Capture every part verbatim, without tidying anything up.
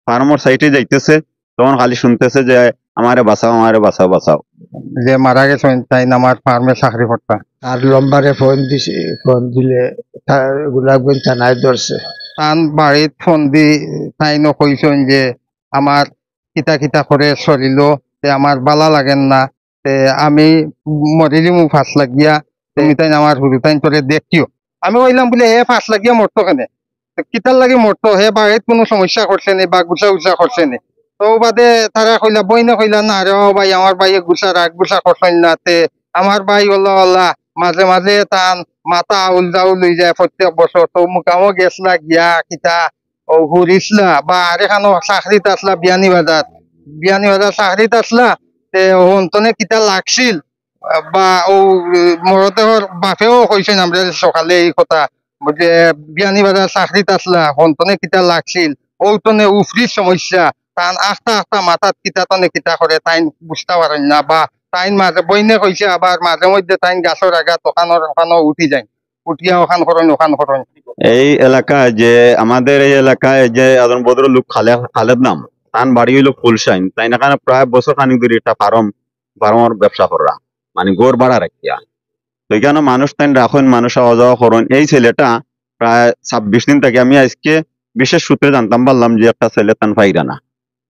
ফার্মর সাইডে যাইতেছে, তখন খালি শুনতেছে যে, "আমারে বাঁচাও, আমারে বাঁচাও, বাঁচাও।" যে মারা গেছইন, তাইন আমার ফার্মে চাকরি করতা। তার নম্বরে ফোন দিছি, ফোন দিলে তা-, গোলাপগঞ্জ থানায় ধরছে। তান বাড়িত ফোন দি তাইনও কইছইন যে, "আমার কিতা কিতা করে চলিল, তে আমার বালা লাগের না, তে আমি মরিলিমু ফাঁস লাগিয়া, তুমি তাইন আমার হুরুতাইন তোরে দেখিও।" আমি কইলাম বুলে, "হে ফাঁস লাগিয়া মরতো কেনে? তে কিতার লাগি মরতো? হে বাড়িত কুনু সমস্যা করছে নি বা গুছা গুছা করছে নি?" তো বাদে তারা কইলা, বইনে কইলা, "না রে ও ভাই, আমার ভাইয়ে গুছা রাগ গুছা করছইন না, তে আমার ভাই অলা অলা মাঝে মাঝে তান মাথা আউল জাউল অই যায় প্রত্যেক বছর, তো মুকামো গেছলা গিয়া কিতা ও হুরিছলা বা আরেকখানো চাকরিত আছলা বিয়ানীবাজার, বিয়ানীবাজার চাকরিত আছলা, তে হন্তনে কিতা লাগছিল বা ও মরদেহর বাপেও কইছইন আমরারে সকালে এই কথা, যে বিয়ানীবাজার চাকরিত আছলা, হন্তনে কিতা লাগছিল, অউ তনে উফরির সমস্যা, তান আখতা আখতা মাথাত কিতা তনে কিতা করে, তাইন বুঝতা পারইন না, বা তাইন মাঝে বইনে কইছে, আবার মাঝে মধ্যে তাইন গাছর আগাত অখানর অখানো উঠি যাইন, উঠিয়া অখান করইন, অখান করইন।" এই এলাকায় যে, আমাদের এই এলাকায় যে একজন ভদ্রলোক খালে-, খালেদ নাম, তান বাড়ি অইলো ফুলশাইন, তাইন এখানো প্রায় বছর খানিক ধরি একটা ফার্ম, ফার্মর ব্যবসা কররা, মানে ঘর ভাড়া রাখিয়া। তো ইখানো মানুষ তাইন রাখইন, মানুষ আওয়া যাওয়া করইন। এই ছেলেটা প্রায় ছাব্বিশ দিন থাকি, আমি আইজকে বিশেষ সূত্রে জানতাম পারলাম যে একটা ছেলে তান পাইরা না,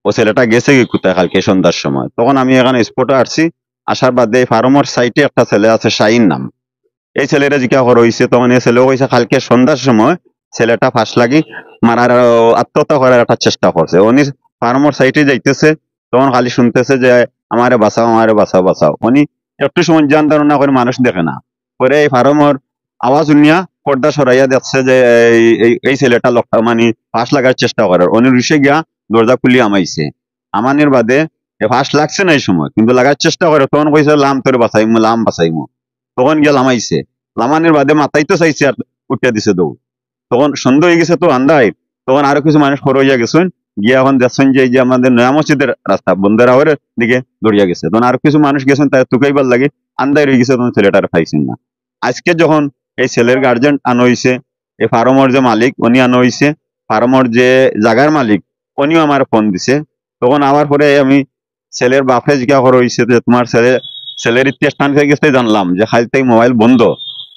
ও ছেলেটা গেছেগি কুথায় কালকে সন্ধ্যার সময়। তখন আমি এখানো স্পটে আসছি, আসার বাদে এই ফার্মর সাইডে একটা ছেলে আছে শাহিন নাম, এই ছেলেরে জিকা করা অইছে, তখন এই ছেলেও কইছে কালকে সন্ধ্যার সময় ছেলেটা ফাঁস লাগি মারার, আত্মহত্যা করার একটা চেষ্টা করছে। অনি ফার্মর সাইডে যাইতেছে, তখন খালি শুনতেছে যে, "আমারে বাঁচাও, আমারে বাঁচাও, বাঁচাও।" অনি একটু সময় ধ্যান ধারণা করি মানুষ দেখে না, পরে এই ফার্মর আওয়াজ হুনিয়া পর্দা সরাইয়া দেখছে যে এই, এই, এই ছেলেটা লোকটা মানে ফাঁস লাগার চেষ্টা করের। অনি রুশে গিয়া দরজা খুলি হামাইছে। হামানির বাদে এ ফাঁস লাগছে না এই সময়, কিন্তু লাগার চেষ্টা করের, তখন কইছে, "লাম, তোরে বাঁচাইমু, লাম বাঁচাইমু।" তখন গিয়া লামাইছে, লামানির বাদে মাতাইতো চাইছে আর উঠিয়া দিছে দৌড়। তখন সন্ধ্যা অই গেছে তো আন্দাইর, তখন আরো কিছু মানুষ খরো অইয়া গেছইন, গিয়া অখন দেখছইন যে এই যে আমাদের নয়া মসজিদের রাস্তা বন্দর আওয়ারের দিকে দৌড়িয়া গেছে। তখন আরো কিছু মানুষ গেছইন তারে তুকাইবার লাগি, আন্দাইর অই গেছে, তখন ছেলেটারে পাইছইন না। আইজকে যখন এই ছেলের গার্জিয়ান আনা অইছে, এই ফার্মর যে মালিক অনি আনা অইছে, ফার্মর যে জাগার মালিক অনিও আমারে ফোন দিছে। তখন আমার পরে আমি ছেলের বাপরে জিকা করা অইছে যে, "তোমার ছেলে, ছেলের ইতিহাস তান গেছে জানলাম যে কাইল থাকি মোবাইল বন্ধ,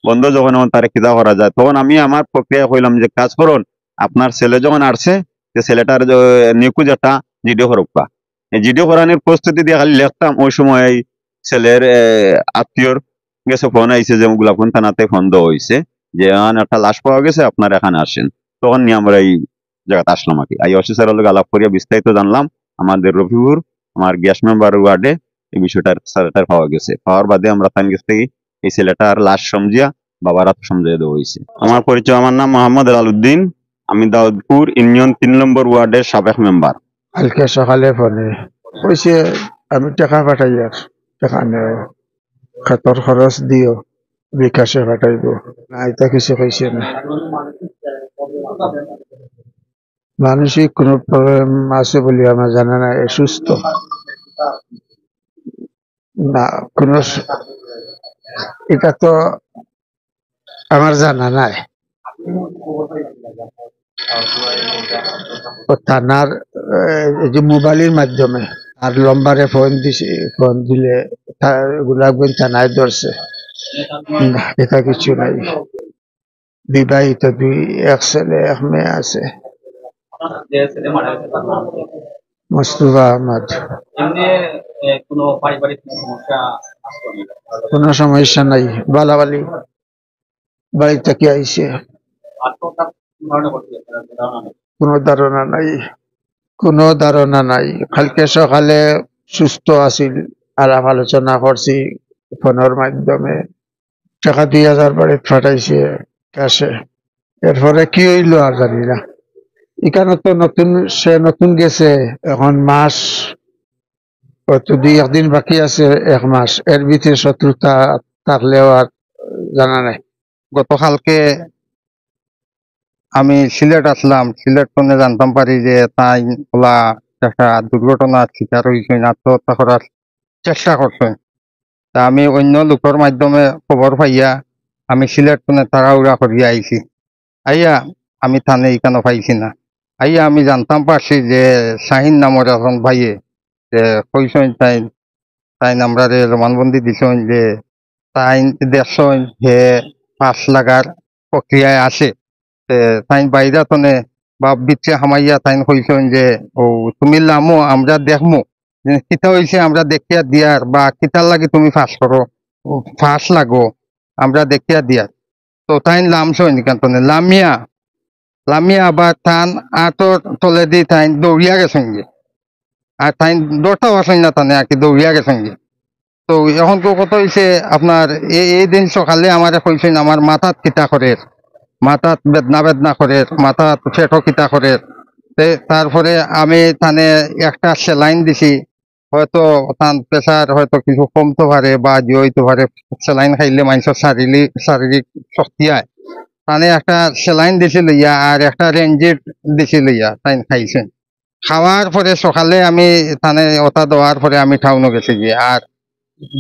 বন্ধ যখন অখন তারে কিতা করা যায়?" তখন আমি আমার প্রক্রিয়া কইলাম যে, "কাজ করুন, আপনার ছেলে যখন আসছে, যে ছেলেটার যে নিখোঁজ একটা জিডি করউক্কা।" এই জিডি করানির প্রস্তুতি দিয়া খালি লেখতাম, ওই সময় এই ছেলের, এ, আত্মীয়র গেছে ফোন আইছে যে গোলাপগঞ্জ থানাতে ফোন দেওয়া অইছে যে, "এখান একটা লাশ পাওয়া গেছে, আপনারা এখানে আসেন।" তখন নিয়া আমরা এই জাগাত আসলাম আর কি। আইয়া ওসি স্যারর লগে আলাপ করিয়া বিস্তারিত জানলাম। আমাদের রফিপুর, আমার গ্যাস মেম্বার ওয়ার্ডে এই বিষয়টার, ছেলেটার পাওয়া গেছে। পাওয়ার বাদে আমরা তান গেছ থাকি এই ছেলেটার লাশ সমজিয়া বাবার আতো সমজাইয়া দেওয়া অইছে। আমার পরিচয়, আমার নাম মোহাম্মদ হেলালুদ্দিন, আমি দাউদপুর ইউনিয়ন তিন নম্বর ওয়ার্ডের সাবেক মেম্বার। কালকে সকালে ফোনে কইছে, "আমি টেকা পাঠাইয়ার, টেকা নেও, খেতর খরচ দিও, বিকাশে পাঠাইবো।" না, ইতা কিছু কইছে না। মানসিক কোনো প্রবলেম আছে বলে আমার জানা নাই, অসুস্থ। না, কোনো স-, এটা তো আমার জানা নাই। ও থানার, এ, এই যে মোবাইলের মাধ্যমে তার নম্বরে ফোন দিছে, ফোন দিলে তার গোলাপগঞ্জ থানায় ধরছে। না, এটা কিছু নাই। বিবাহিত দুই, এক ছেলে, এক মেয়ে আছে। আপনার যে ছেলে মারা গেছে, তার নাম কি? মোস্তফা আহমদ। এমনি, এ, কোনো পারিবারিক কোনো সমস্যা আছে? কোনো সমস্যা নাই, বালাবালি বাড়ি থেকে আইছে। আত্মহত্যা কি কারণে করছে? আপনার ধারণা নেই? কোনো ধারণা নাই, কোনো ধারণা নাই। কালকে সকালে সুস্থ আছিল, আলাপ আলোচনা করছি ফোনের মাধ্যমে। টেকা দুই হাজার বাড়িত পাঠাইছে ক্যাশে। এরপরে কি হইলো আর জানি না। এখানে তো নতুন, সে নতুন গেছে, এখন মাস, অত দুই একদিন বাকি আছে, এক মাস। এর ভিতরে শত্রুতা থাকলেও আর জানা নাই। গতকালকে আমি সিলেট আসলাম, সিলেট তনে জানতাম পারি যে তাইন অলা একটা দুর্ঘটনার শিকার অইছইন, আত্মহত্যা করার চেষ্টা করছইন। তা আমি অন্য লোকর মাধ্যমে খবর পাইয়া আমি সিলেট তনে তাড়াহুড়া করিয়া আইছি। আইয়া আমি তানে ইখানো পাইছি না। আইয়া আমি জানতাম পারছি যে শাহিন নামর একজন ভাইয়ে যে কইছইন তাইন, তাইন আমরারে জমানবন্দি দিছইন যে তাইন দেখছইন হে ফাঁস লাগার প্রক্রিয়ায় আছে। তে তাইন বাইরা তনে বা ভিতরে হামাইয়া তাইন কইছইন যে, "ও তুমি লামো, আমরা দেখমু, যে কিতা অইছে আমরা দেখিয়া দিয়ার, বা কিতার লাগি তুমি ফাঁস করো, ও ফাঁস লাগো, আমরা দেখিয়া দিয়ার।" তো তাইন লামছইন ইকান তনে, লামিয়া, লামিয়া আবার তান আতর তলেদি তাইন দৌড়িয়া গেছইনগি। আর তাইন ডরতা পারছইন না তানে আর কি, দৌড়িয়া গেছইনগি। তো এখন তো কথা অইছে আপনার এ-, এই দিন সকালে আমারে কইছইন আমার মাথাত কিতা করের, মাথাত বেদনা বেদনা করের, মাথাত পেটো কিতা করের। তে তারপরে আমি তানে একটা সেলাইন দিছি, হয়তো তান প্রেশার হয়তো কিছু কমতো পারে বা যে হইতো পারে, সেলাইন খাইলে মানষর শারীরিক, শারীরিক শক্তি আয়। তানে একটা সেলাইন দিছি লইয়া আর একটা রেঞ্জেট দিছি লইয়া তাইন খাইছইন। খাওয়ার পরে সকালে আমি তানে ওটা দেওয়ার পরে আমি টাউনো গেছিগি। আর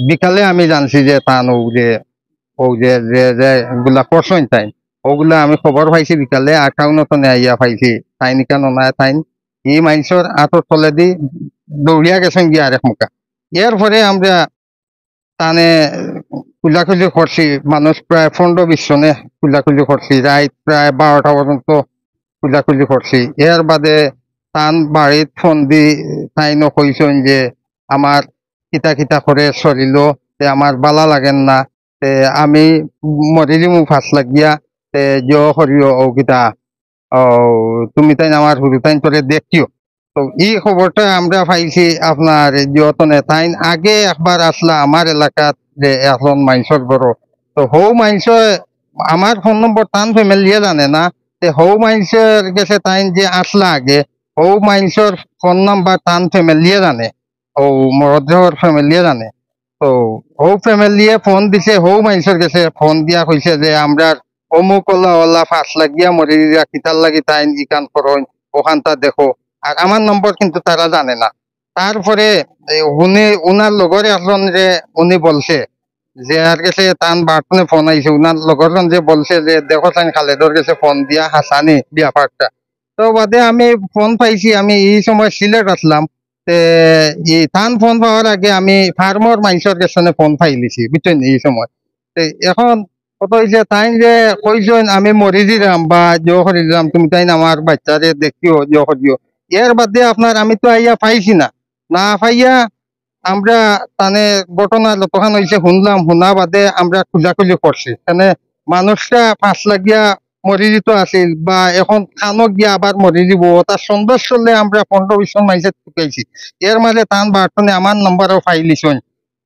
বিকালে আমি জানছি যে তান ও যে, ও যে, যে, যে গুলা করছইন তাইন, ওগুলা আমি খবর পাইছি বিকালে, আর টাউনো তনে আইয়া পাইছি। তাইন ইকানো নাই, তাইন ই মানষর আতর তলেদি দৌড়িয়া গেছইনগি আরেক মুখা। এরপরে আমরা তানে খুঁজাখুঁজি করছি, মানুষ প্রায় পনেরো বিশ জনে খুঁজাখুঁজি করছি, রাইত প্রায় বারোটা পর্যন্ত খুঁজাখুঁজি করছি। এর বাদে তান বাড়িত ফোন দি তাইনও কইছইন যে আমার কিতা কিতা করে শরীলো, তে আমার বালা লাগের না, তে আমি মরি যিমু ফাঁস লাগিয়া, তে জো করিও ও কিতা, ও তুমি তাইন আমার হুরু তাইন তরে দেখিও। তো ই খবরটা আমরা পাইছি আপনার যতনে তাইন আগে একবার আসলা আমার এলাকাত যে একজন মানষর ঘরো। তো হউ মানষে আমার ফোন নম্বর তান ফ্যামিলিয়ে জানে না, তে হউ মানষর গেছে তাইন যে আসলা আগে, হউ মানষর ফোন নাম্বার তান ফ্যামিলিয়ে জানে, ও মরদেহর ফ্যামিলিয়ে জানে। তো হউ ফ্যামিলিয়ে ফোন দিছে, হউ মানষর গেছে ফোন দিয়া কইছে যে আমরার অমুক ওলা ওলা ফাঁস লাগিয়া মরি গেলা, কিতার লাগি তাইন ইকান করইন, ওখানটা দেখো। আর আমার নম্বর কিন্তু তারা জানে না। তারপরে এই উনি, উনার লগর একজন যে উনি বলছে যে আর গেছে তান বাটনে ফোন আইছে, উনার লগর জন যে বলছে যে দেখো তাইন খালেদর গেছে ফোন দিয়া হাসানি ব্যাপারটা। তো বাদে আমি ফোন পাইছি, আমি এই সময় সিলেট আসলাম। তে এই তান ফোন পাওয়ার আগে আমি ফার্মর মানষর গেছে ফোন পাইলিছি, বুঝছইন নি, এই সময়। তে এখন কথা হইছে, তাইন যে কইছইন আমি মরি দিলাম বা জো করি দিলাম, তুমি তাইন আমার বাচ্চারে দেখিও, জো করিও। এর বাদে আপনার আমি তো আইয়া পাইছি না, না পাইয়া আমরা তানে ঘটনা যতখান হইছে শুনলাম, শুনা বাদে আমরা খুঁজাখুঁজি করছি। তানে মানুষটা ফাঁস লাগিয়া মরি যিতো আছিল বা এখন খানো গিয়া আবার মরি যিবো, তার সন্দেহ চললে আমরা পনেরো বিশ জন মানষে ঠুকাইছি। এর মাঝে তান বাটনে আমার নম্বরও পাইলিছইন।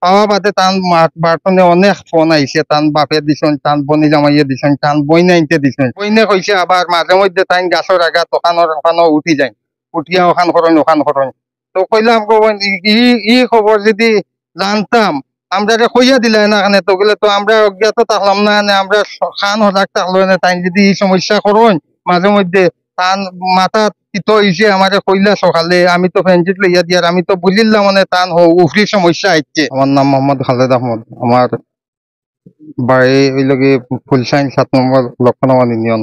পাওয়া বাদে তান মা-, বাটনে অনেক ফোন আইছে, তান বাপে দিছইন, তান বনি জামাইয়ে দিছইন, তান বইনাইন্তে দিছইন। বইনে কইছে আবার মাঝে মধ্যে তাইন গাছর আগা তখানোর ওখানো উঠি যাইন, উঠিয়া ওখান করইন, ওখান করইন। তো কইলাম, "গো বইন, ই, ই, ই খবর যদি জানতাম, আমরারে কইয়া দিলায় না কেনে, তো গেলে তো আমরা অজ্ঞাত থাকলাম না, এনে আমরা স-, খান হজাক থাকলো এনে, তাইন যদি ই সমস্যা করইন মাঝে মধ্যে, তান মাথাত কিতা হইছে আমারে কইলা সকালে, আমি তো ফেঞ্জিত লইয়া দিয়ার, আমি তো বুঝিলাম মানে তান হ-, উফরি সমস্যা আইছে।" আমার নাম মোহাম্মদ খালেদ আহমদ, আমার বাড়ি হইলগি ফুলশাইন সাত নম্বর লক্ষণবান ইউনিয়ন।